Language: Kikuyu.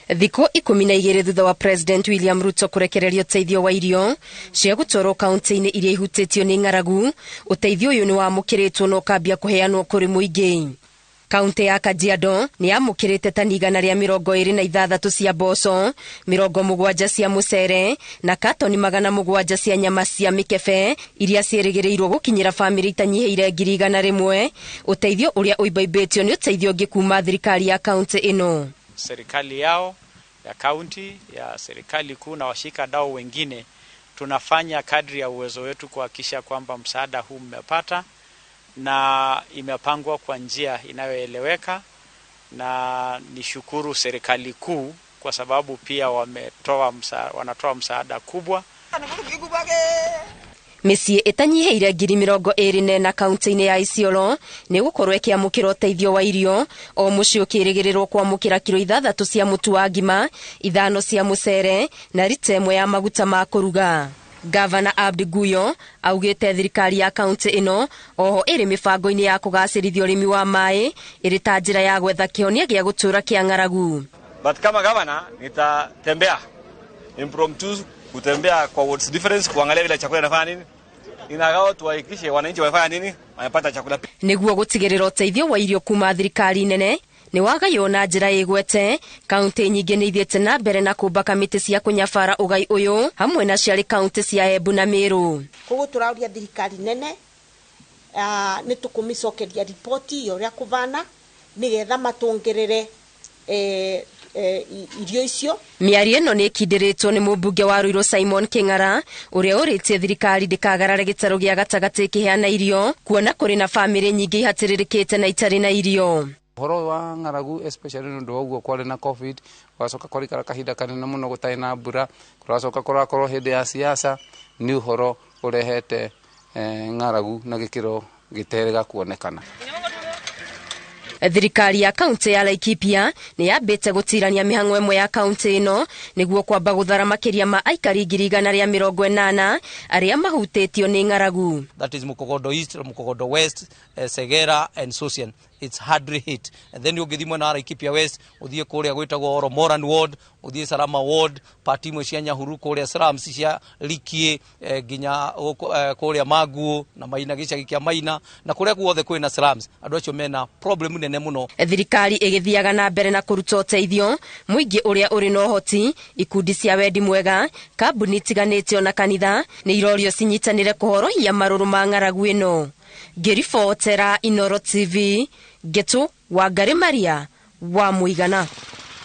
Thikũ 12 thutha wa President William Ruto kũrekereria ũteithio wa irio cia gũtwarwo kaunti-inĩ iria ihutĩtio nĩ ng'aragu, ũteithio ũyũ nĩ wamũkĩrĩtwo na ũkambia kũheanwo kũrĩ mũingĩ. Kaunti ya Kajiado nĩ yamũkĩrĩte tani 126 cia mboco, 70 cia mũcere na katoni 700 cia nyama cia mĩkebe iria ciĩrĩgĩrĩirwo gũkinyĩra bamĩrĩ itanyihĩire 100,000. Ũteithio ũrĩa ũimbaimbĩtio nĩ ũteithio ũngĩ kuma thirikari ya kaunti ĩno. Serikali yao ya kaunti ya serikali kuu na washika dau wengine tunafanya kadri ya uwezo wetu kuhakikisha kwamba msaada huu mmepata na imepangwa kwa njia inayoeleweka, na nishukuru serikali kuu kwa sababu pia wanatoa msaada kubwa. Mĩciĩ ĩtanyihĩire 24,000 kaunti-inĩ ya Isiolo nĩ gũkorwo ĩkĩamũkĩra ũteithio wa irio, o mũciĩ ũkĩrĩgĩrĩrwo kwamũkĩra kiro 6 cia mũtu wa ngima, 5 cia mũcere na rita 1 ya maguta ma kũruga. Gavana Abdi Guyo augĩte thirikari ya kaunti ĩno oho ĩrĩ mĩbango-inĩ ya kũgacĩrithia ũrĩmi wa maĩ ĩrĩ ta njĩra ya gwetha kĩhonia gĩa gũtũũra kĩa ng'aragu. But kama gavana nitatembea impromptu kutembea kwa wards difference kuangalia vile chakula inafanya nini, inagawa tuhakikishe wananchi wamefanya nini, wamepata chakula. Nĩguo gũtigĩrĩra ũteithio wa irio kuma thirikari nene nĩ wagaywo na njĩra ĩgwete, kaunti nyingĩ nĩ ithiĩte na mbere na kũmba kamĩtĩ cia kũnyabara ũgai ũyũ hamwe na ciarĩ kaunti cia Embu na Meru. Koguo tũrauria thirikari nene nĩ tũkũmĩcokeria riboti ya ũrĩa kũbana nĩgetha matũngerere irio icio. Mĩario ĩno nĩ ĩkindĩrĩtwo nĩ mũmbunge wa Ruiru Simon King'ara ũrĩa ũrĩtie thirikari ndĩkagarare gĩtarũ gĩa gatagatĩ ĩkĩheana irio kuona kũrĩ na bamĩrĩ nyingĩ ihatĩrĩrĩkĩte na itarĩ na irio. Ũhoro wa ng'aragu especially nĩ ũndũ wa ũguo kwarĩ na COVID, gwacoka kwarikara kahinda kanene mũno gũtarĩ na mbura, kũracoka kũrakorwo hĩndĩ ya siasa, nĩ ũhoro ũrehete ng'aragu na gĩkĩro gĩterega kuonekana. Thirikari ya kaunti ya Laikipia nĩ yambĩte gũtirania mĩhang'o ĩmwe ya kaunti ĩno nĩguo kwamba gũthara makĩria ma aikari 180,000 arĩa mahutĩtio nĩ ng'aragu. That is Mukogodo East, Mukogodo West, Segera and Sosian. It's hardly hit. And then ũngĩthiĩ mwena wa Laikipia West, ũthiĩ kũrĩa gwĩtagwo Oromoran Ward, ũthiĩ Salama Ward, part imwe cia Nyahururu kũrĩa slums cia Likie, nginya kũrĩa Maguo na Maina, gĩcagi kĩa Maina, na kũrĩa guothe kwĩna slums. Andũ acio mena problem nene mũno. Thirikari ĩgĩthiaga na mbere na kũruta ũteithio mũingĩ ũrĩa ũrĩ na ũhoti, ikundi cia wendi mwega, kambuni itiganĩte ona kanitha nĩ irorio cinyitanĩre kũhorohia marũrũ ma ng'aragu ĩno. Ngĩribotera Inoro TV, Ngetu Wangari Maria wa Mũigana.